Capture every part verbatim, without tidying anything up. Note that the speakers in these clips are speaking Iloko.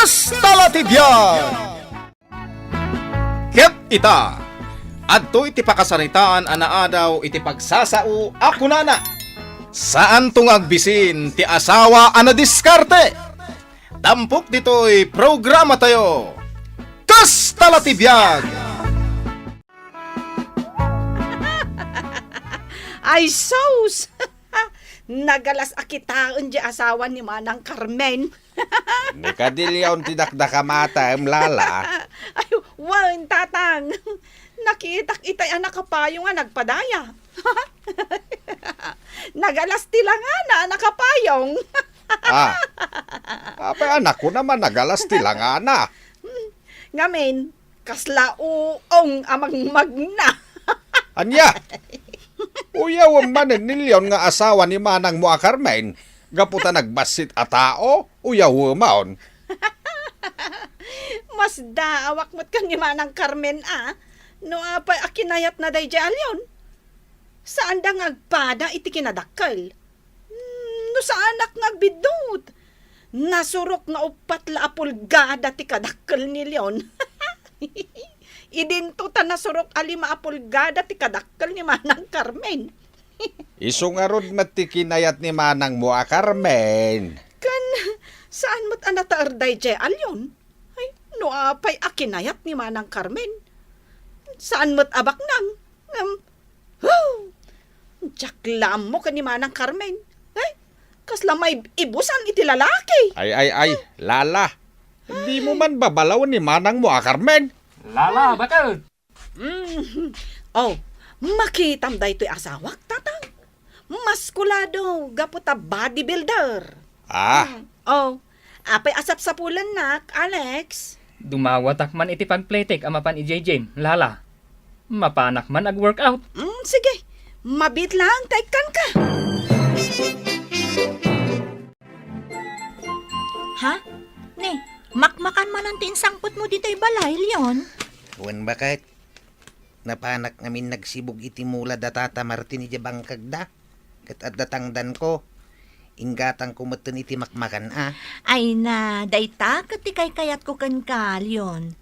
Kasta la ti biag! Ket ita, adtoy ti pakasaritaan a naadaw iti pagsasao a kunana, saanto nga agbisin ti asawa a nadiskarte. Tampok ditoy programatayo, Kasta la ti biag! Ay, sus! Nagalas a kitaen di asawa ni Manang Carmen. Ni Kadilion ti dakdakamatem, Lala. Ay, wen, Tatang. Nakitak itay a nakapayong a nagpadaya. Nagalas ti langana a nakapayong. Ah. Apay, anak ko naman, nagalas ti langana. Ngamin, kasla uong a mangmagna. Ania? Uyawem manen ni Leon nga asawa ni manangmo a Carmen, gapu ta nagbassit a tao, uyawemon. Masdaawak met ken ni Manang Carmen a, no apay a kinayatna daydiay a Leon. Saanda nga agpada iti kinadakkel. Hmm, no saanak nga agbiddut. Nasurok nga uppat la a pulgada ti kadakkel ni Leon. Idinto ta nasurok a lima a pulgada ti kadakkel ni Manang Carmen. Isu ngarud met ti kinayat ni manangmo a Carmen. Ken saan met a nataer daydiay a Leon? Ay, no apay a kinayat ni Manang Carmen? Saan met a baknang? Ngem, huh! Diak la ammo ken ni Manang Carmen. Ay, kasla maib-ibusan iti lalaki. Ay, ay, ay, Lala. Dimo man babalawen ni manangmo a Carmen. Lala, baket! Mm. Oh, makitam daytoy asawak, Tatang. Maskulado gapu ta bodybuilder. Ah. Mm. Oh, apay a sapsapulennak, Alex? Dumawatak man iti pagpletek a mapan idiay gym, Lala. Mapanak man ag-workout. Mm, sige. Mabiit laeng ta ikkanka. Ha? Ne, makmakan manen ti insangpetmo ditoy balay, Leon? Wen, baket. Napanak ngamin nagsibug iti mula da Tata Martin idiay bangkagda. Ket adda tangdanko. Inggatangko metten iti makmakan a. Ay na, dayta ket ti kaykayatko kenka, Leon.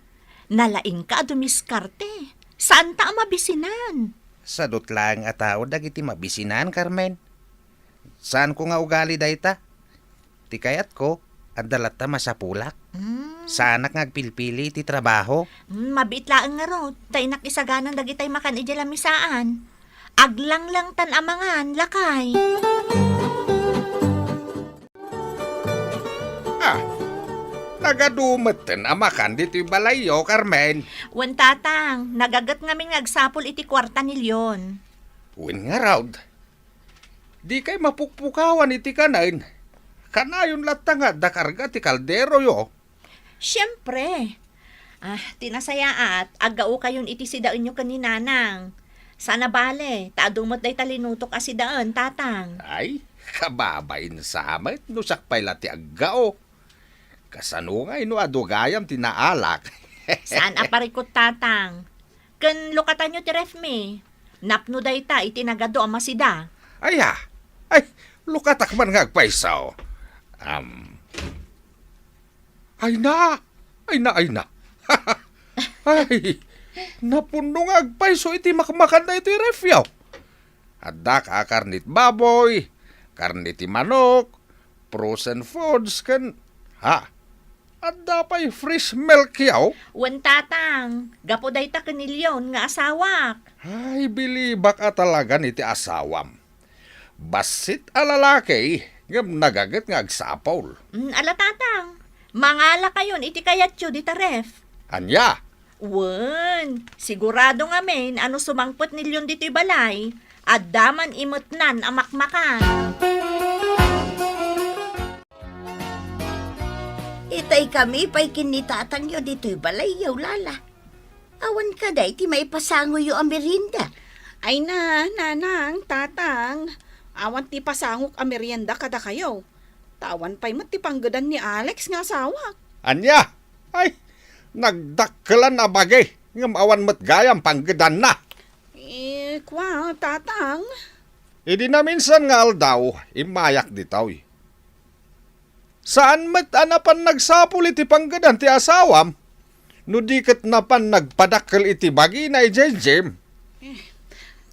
Nalaingka a dumiskarte. Saanta a mabisinan. Sadut laeng a tao dagiti mabisinan, Carmen. Saanko nga ugali dayta. Ti kayatko, adda latta masapulak. Mm. Saanak nga agpilpili iti trabaho. Mm, mabiit laeng ngarud, ta innak isaganan dagitay makan idiay lamisaan. Aglanglangtan a mangan, lakay. Ah, nagadu metten a makan ditoy balayyo, Carmen. Wen, Tatang, nagaget ngamin nga agsapul iti kuarta ni Leon. Wen ngarud. Dikay mapukpukawan iti kanen. Kanayon latta nga adda karga ti kalderoyo. Siempre. Ah, ti nasayaat, aggaokayon iti sidaenyo ken ni Nanang. Saan a bale, ta adu met dayta linutok a sidaen, Tatang. Ay, kababain sa met no siak pay la ti aggao. Kasano ngay no adu gayam ti naalak? Saan a parikut, Tatang? Ken lukatanyo ti refmi. Napno dayta iti nagadu a masida. Aya? Ay, lukatak man nga agpayso. Am. Ay na! Ay na, ay na! Ay, napunno nga agpayso iti makmakan daytoy refyo. Adda ka karne ti baboy, karne ti manok, frozen foods, ken, ha, adda pay fresh milk yaw? Wen, Tatang, gapu dayta ken ni Leon nga asawak. Ay, bilibak a talagan iti asawam. Bassit a lalaki, ngem nagaget nga agsapul. Mm, ala, Tatang, mangalakayon iti kayatyo dita ref. Ania? Wen, sigurado ngamin a no sumangpet ni Leon ditoy balay, adda man imetnan a makmakan. Itay kami pay ken ni tatangyo ditoy balayyo, Lala. Awan kada iti maipasangoyo a merienda. Ay na, Nanang, Tatang, awan ti pasangok a merienda kadakayo. Ta awan pay met ti panggedan ni Alex nga asawak. Ania? Ay, nagdakkelan a bagi, ngem awan met gayam panggedanna. Eh, kua, Tatang. Idi naminsan nga aldaw, immayak ditoy. Saan met a napan nagsapul iti panggedan ti asawam, no di ket napan nagpadakkel iti bagina idiay gym. Eh,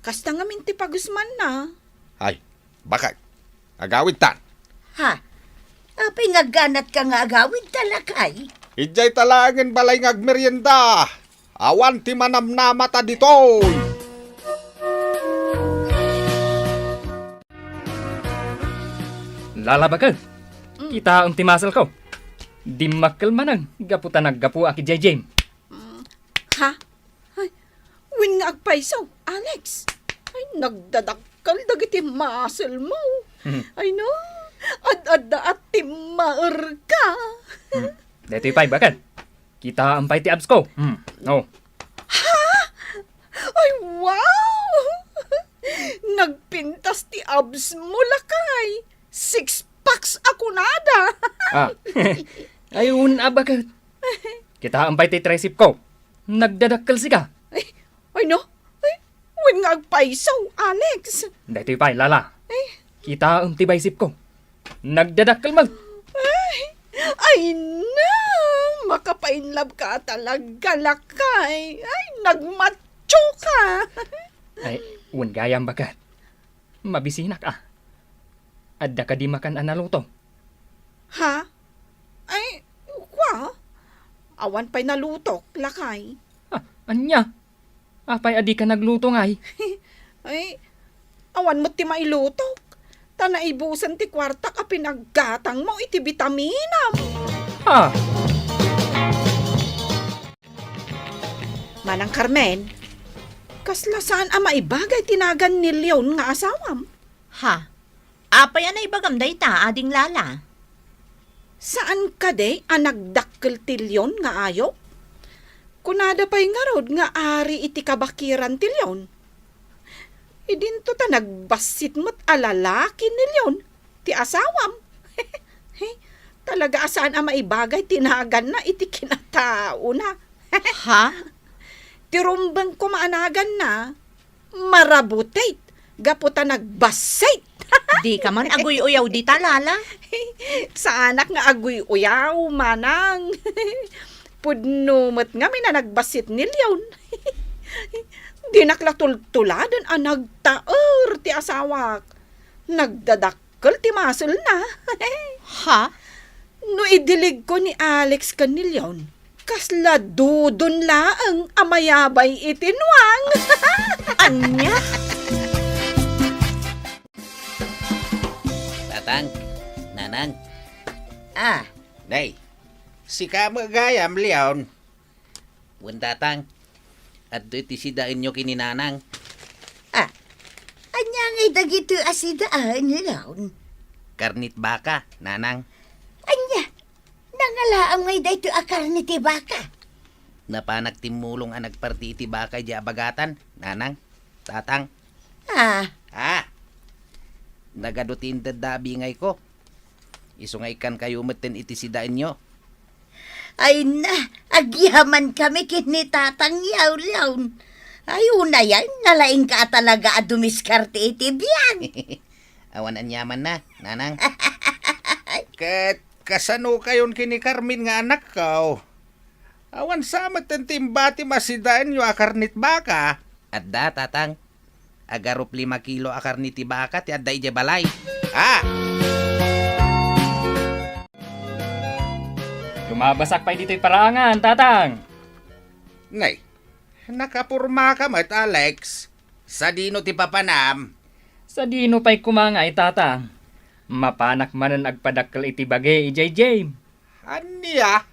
kasta ngamin ti pagusmanna. Ay, bakit? Agawidtan. Ha? Apay nga agganatka nga agawidta, lakay? Idiay ta laengen balay nga agmerienda. Awan ti manamnamata ditoy. Lala, bakit? Mm. Kitaem ti muscle ko. Dimmakkel manen gapu ta naggapuak idiay gym. Mm. Ha? Ay, wen nga agpayso, Alex. Ay, nagdadakkel dagiti muscle mo. Hmm. Ay, no. Ad-adda a timmaerka. Hmm. Daytoy pay, bakit? Kitaem pay ti abs ko. Hmm. Oh. Ha? Ay, wow! Nagpintas ti abs mo, lakay. Six packs a kunada. Ah. Ay, un-, a, bakit? Kitaem pay ti tricep ko. Nagdadakkel sika. Ay, ay, no? Ay, wen nga agpayso, Alex. Daytoy pay, Lala. Ay. Kitaem ti bicep ko. Nagdadakkel met. Ay, ay na! Makapainlove ka talaga, lakay. Ay, nagmatcho ka. Ay, wen gayam, bakit? Mabisinak, a. Adda kadi makan a naluto? Ha? Ay, kua? Awan pay nalutok, lakay. Ah, ania? Apay a dika nagluto ngay? Ay, awan met ti mailutok. Ta naibusen ti kuartak a pinaggatangmo iti bitaminam. Ha? Manang Carmen, kasla saan a maibagay ti nagan ni Leon nga asawam? Ha? Apay a naibagam dayta, Ading Lala? Saan kadi a nagdakkel ti Leon nga ayup? Kunada pay ngarud nga ari iti kabakiran ti Leon. Idinto ta nagbassit met a lalaki ni Leon ti asawam. Talaga a saan a maibagay ti naganna iti kinataona. Ha? Ti rumbeng koma a naganna, marabutit gapu ta nagbassit. Dika man aguy-uyaw dita, Lala. Saanak nga aguy-uyaw, manang. Pudno met ngamin a nagbassit ni Leon. Dinak la tultuladen a nagtaer ti asawak. Nagdadak- kel ti muscle-na. Ha? No idiligko ni Alex ken ni Leon, kasla dudon laeng a mayabay iti nuang. Ania? Tatang, Nanang. Ah. Nay, sika met gayam, Leon. Wen, Tatang, adtoy ti sidaenyo ken ni Nanang. Ah, ania ngay dagitoy a sidaen, Leon? Karnit baka, Nanang. Ania? Nangalaam ngay daytoy a karne ti baka? Napanak timmulong a nagparti iti baka idiay abagatan, Nanang, Tatang. Ah. Ah! Nagadu ti inted da a bingayko. Isu nga ikkankayo metten iti sidaenyo. Ay na, agyamankami ken ni Tatang Yawyaw. Ay, unayen, nalaingka a talaga a dumiskarte iti biag. Awan aniamanna, Nanang. Ket kasanokayon ken ni Carmen nga anakko? Awan sa metten ti imbatim a sidaenyo a karnit baka? Adda, Tatang. Agarup lima kilo a karne ti baka ti adda idiay balay. Ah! Lumabasak pay ditoy paraangan, Tatang. Nay, nakapurmaka met, Alex. Sadino ti papanam? Sadino pay koma ngay, Tatang? Mapanak manen agpadakkel iti bage idiay gym. Ania?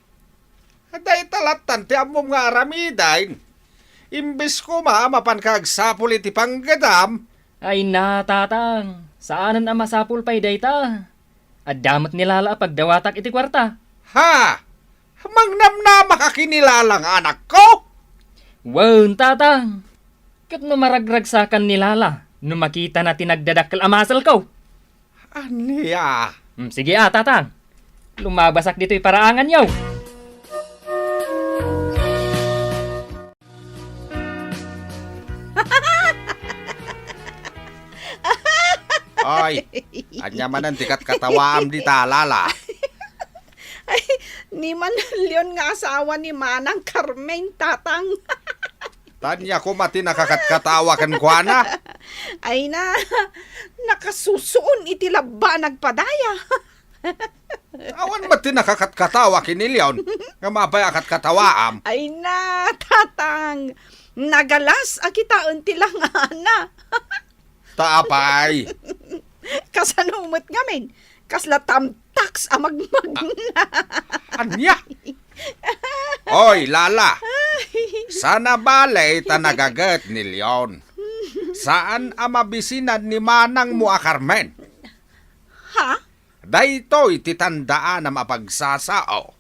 Dayta lattan ti ammom nga aramiden. Imbes koma a mapanka agsapul iti panggedam. Ay na, Tatang. Saanen a masapul pay dayta. Adda met ni Lala a pagdawatak iti kuarta. Ha? Mangnamnamaka ken ni Lala nga anakko? Wen, Tatang. Ket no maragragsakan ni Lala no makitana ti nagdadakkel a muscle ko. Ania? Hmm, sige a, Tatang. Lumabasak ditoy paraanganyo. Ay, ania manen ti katkatawaam dita, Lala? Ni Manang Leon nga asawa ni Manang Carmen, Tatang. Ania koma ti nakakatkatawa kenkuana? Ay na, nakasusuon iti labba a nagpadaya. Awan met ti nakakatkatawa ken ni Leon nga mapay a katkatawaam. Ay na, Tatang, nagalas a kitaen ti langana. Ta apay? Kasano met ngamin? Kasla tamtaks a magmagna. Ania? Oy, Lala. Sana bale ta nagaget ni Leon. Saan a mabisinan ni manangmo a Carmen. Ha? Daytoy ti tandaanam a pagsasao.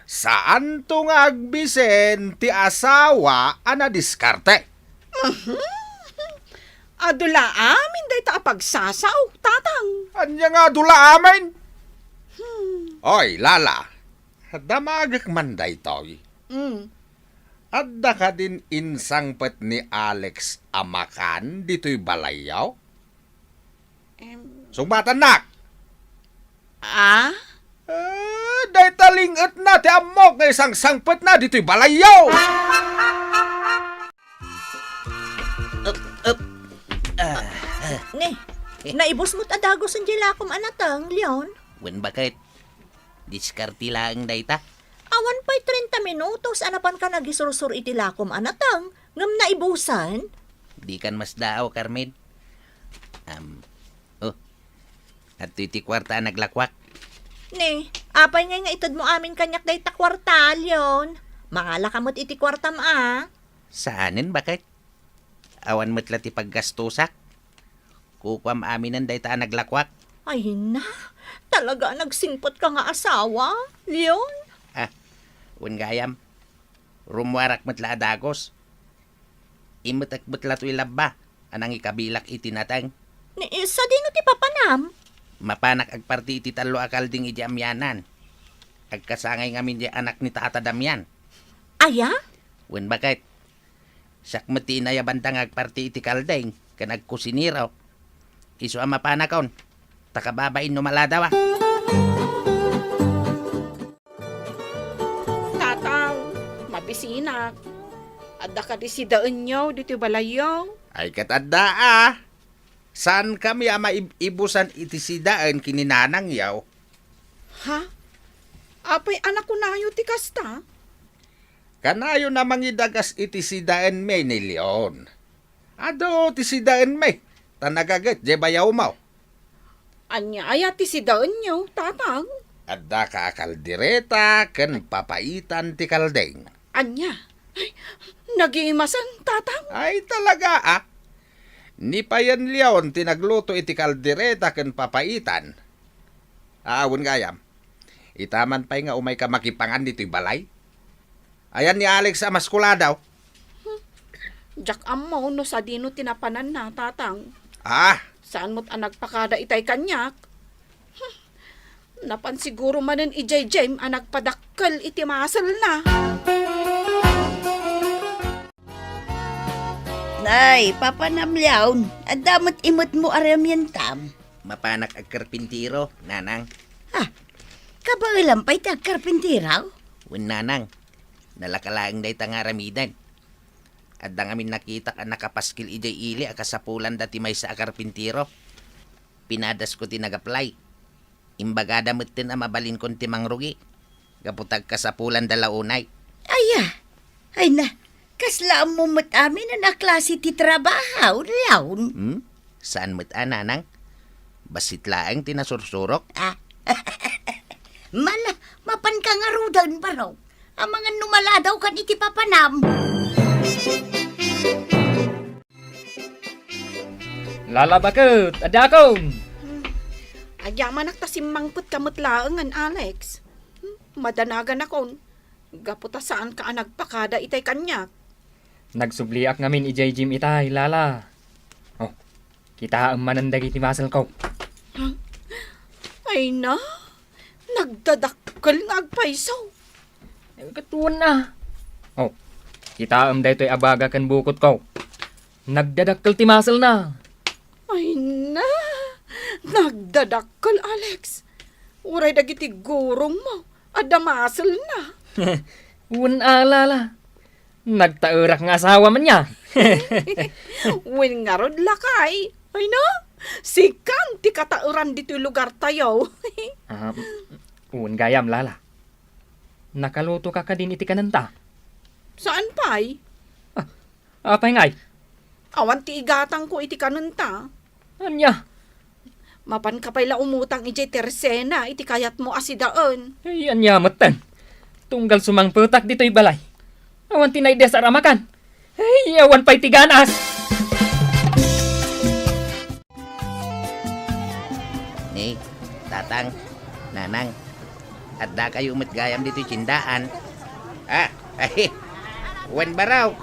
Saanto nga agbisen ti asawa a nadiskarte. Mhm. Adu la amin dayta a pagsasao, Tatang. Ania nga adu la amin? Hmm. Oy, Lala, damagek man daytoy. Mm. Adda kadin insangpet ni Alex a makan ditoy balayyo? Em. Sungbatannak! Ah? Eh, dayta ling-etna ti ammok nga isangsangpetna ditoy balayyo! Up, up. Ah, ah. Ni, naibus mo't a dagosen diay lakom a nateng, Leon? Wen, baket? Diskarte laeng dayta. Awan pay trenta minutos a napanka nagisursor iti lakom a nateng, ngem naibusan? Dikan masdaaw, Carmen. Am, oh, adtoy ti kuarta a naglakuak. Ni, apay ngay nga itedmo amin kaniak dayta kuarta, Leon? Mangalaka met iti kuartam a. Saanen, baket? Awan met la ti paggastosak. Kukuam aminen dayta a naglakuak. Ay na, talaga a nagsingpetka nga asawa, Leon? Ah, wen gayam, rummuarak met la a dagus. Immetek met la toy labba a nangikabilak iti nateng. Ni, sadino ti papanam? Mapanak agparti iti tallo a kalding idiay amianan. Agkasangay ngamin diay anak ni Tata Damian. Aya? Wen, baket? Siak met ti inayabanda nga agparti iti kalding ken agkusinero. Isu a mapanakon, ta kababain no maladaw a. Tatang, mabisinak. Adda kadi sidaenyo ditoy balayyo? Ay, ket adda a. Saankami a maib-ibusan iti sidaen ken ni nanangyo. Ha? Apay a nakunayo ti kasta? Kanayon a mangidagas iti sidaenmi ni Leon. Adu ti sidaenmi, ta nagaget diay bayawmo. Ania aya ti sidaenyo, Tatang? Addaka a kaldereta ken papaitan ti kalding. Ania? Ay, nagimasen, Tatang. Ay, talaga, a. Ni Payen Leon ti nagluto iti kaldereta ken papaitan. Aawen gayam. Ita man pay nga umayka makipangan ditoy balay. Ayan ni Alex a maskuladaw. Diak ammo no sadino ti napananna, Tatang. Ah. Saan met a nagpakada itay kaniak? Hmm. Napan siguro manen idiay gym a nagpadakkel iti muscle-na. Nay, papanam Leon, adda met imetmo a ramientam. Mapanak agkarpintero, nanang. Ha? Kabaelam pay ti agkarpintero? Wen, nanang. Nalaka laeng dayta nga aramiden. Adda ngamin nakitak a nakapaskil idiay ili a kasapulanda ti maysa a karpintero. Pinadasko ti nag-apply. Imbagada metten a mabalinkon ti mangrugi. Gapu ta agkasapulanda la unay. Aya, ay na, kasla ammo met amin a klase ti trabaho, Leon. Hmm? Saan met a, nanang? Bassit laeng ti nasursurok. Ah. Mala, mapanka ngaruden, barok. Amangan no maladawkan iti papanam. Lala, baket, adda akon. Hmm. Agyamanak ta simmangpetka met laengen, Alex. Hmm, madanaganakon. Gapu ta saanka a nagpakada itay kaniak. Nagsubliak ngamin idiay gym itay, Lala. Oh, kitaem manen dagiti muscle-ko. Huh? Ay na, nagdadakkel nga agpayso. Ay, katuon na. Oh, kitaem daytoy a baga ken bukotko. Nagdadakkel ti muscle-na. Ay na, nagdadakkel, Alex. Uray dagiti gurongmo, Adda maselna. Wen a, Lala. Nagtaerak nga asawa man ya. Wen ngarud, lakay. Ay na, sikan ti kataeran ditoy lugartayo. Ah, wen gayam, Lala. Nakaluto ka kadin iti kanenta? Saan pay? Ah, apay ngay? Awan ti igatangko iti kanenta. Ania? Mapanka pay la umutang idiay Teresena iti kayatmo a sidaen. Ay, ania metten? Tunggal sumangpetak ditoy balay. Awan ti naidesar a makan. Ay, awan pay ti ganas. Ni, Tatang, Nanang, addakayo met gayam ditoy tiendaan. Ah, ay, wen, Baraok,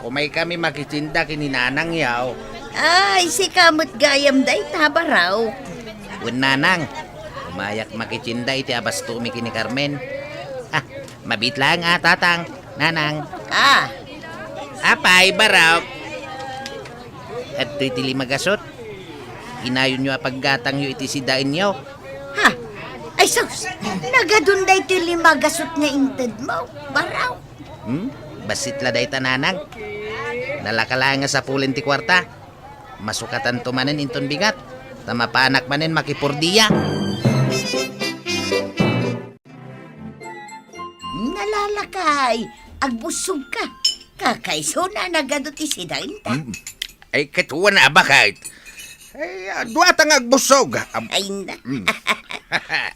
umaykami makitienda ken ni Nanang yaw. Ay, sika met gayam dayta, Baraok. Wen, Nanang, umayak makitienda iti abastomi ken ni Carmen. Ah, mabiit laeng a, Tatang, Nanang. Ah. Apay, Baraok? Adtoy ti lima gasut. Inayonyo a paggatangyo iti sidaenyo. Ha? Ay sus! Nagadun daytoy lima gasut nga intedmo, Baraok. Hmm? Bassit la dayta, Nanang. Nalaka laeng a sapulen ti kuarta. Masukatanto manen inton bigat, ta mapanak manen makipordia. Nalalakay, agbussogka. Kakaisuna nagadu ti sidaenta. Mm. Ay, ket wen a, baket. Ay, ah, duata nga agbussog. Am- Ay, na. Mm.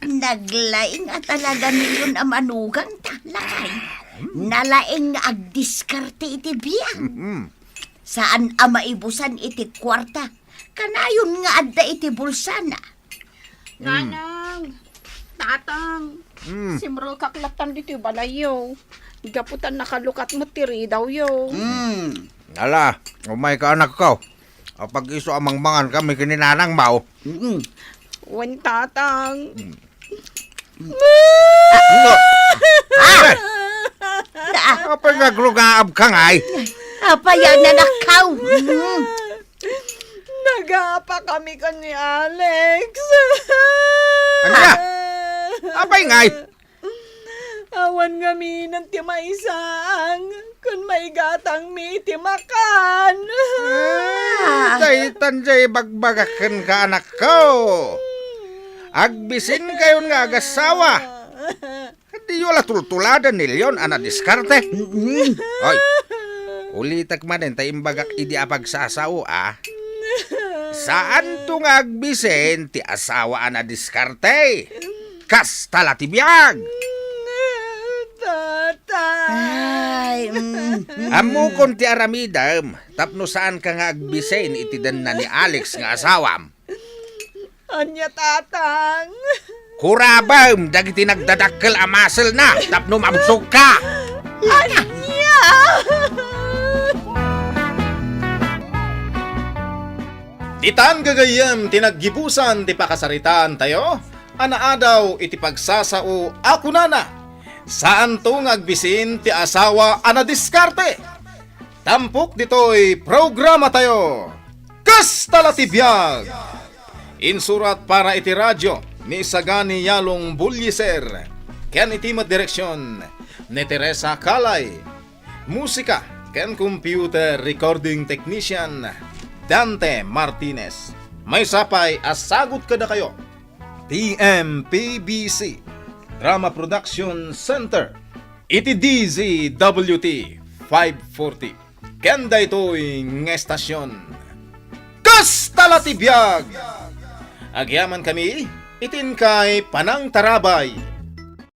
Naglaing a talaga niyon a manugangta, lakay. Mm. Nalaing nga agdiskarte iti biag. Mm. Saan a maibusan iti kuarta. Kanayon nga adda iti bulsana. Mm. Nanang, Tatang, mm, simrekak lattan ditoy balayyo. Gapu ta nakalukat met ti ridawyo. Mm. Ala, umayka, anakko. Apag-isu a mangmangan kami ken ni Nanang, maw. Mm. Wen, Tatang. Mm. Ah! Ah! Apay nga agrugaabka ngay? Apay a nanakaw? Mm. Nagapakami ken ni Alex. Ania? Apay ngay? Awan ngamin ti maisang ken maigatangmi iti makan. Ah, daytan diay ibagbagak kenka, anakko. Agbisinkayon nga agassawa. Diyo la tultuladen ni Leon a nadiskarte. Mm. Oy, ulitek manen ta imbagak idi a pagsasao, a. Saanto nga agbisin ti asawa a nadiskarte. Kasta la ti biag. Tatang. Ay, mm, mm. Ammokon ti aramidem tapno saanka nga agbisin iti denna ni Alex nga asawam. Ania, Tatang? Kurabem dagiti nagdadakkel a maselna tapno mabsogka. Ania? Ditan gagayyem ti naggibusan ti pakasaritaantayo a naadaw iti pagsasao a kunana, "Saanto nga agbisin ti asawa a nadiskarte." Tampok ditoy programatayo, Kasta la ti Biag! Insurat para iti radio ni Sagani Yalong Bulliser, ken iti met direksion ni Teresa Calay. Musika ken computer recording technician, Dante Martinez. Maysa pay a sagut kadakayo, T M P B C Drama Production Center, iti D Z W T five forty. Ken daytoy nga estasion, Kasta la ti Biag! Agyamankami iti inkay panangtarabay.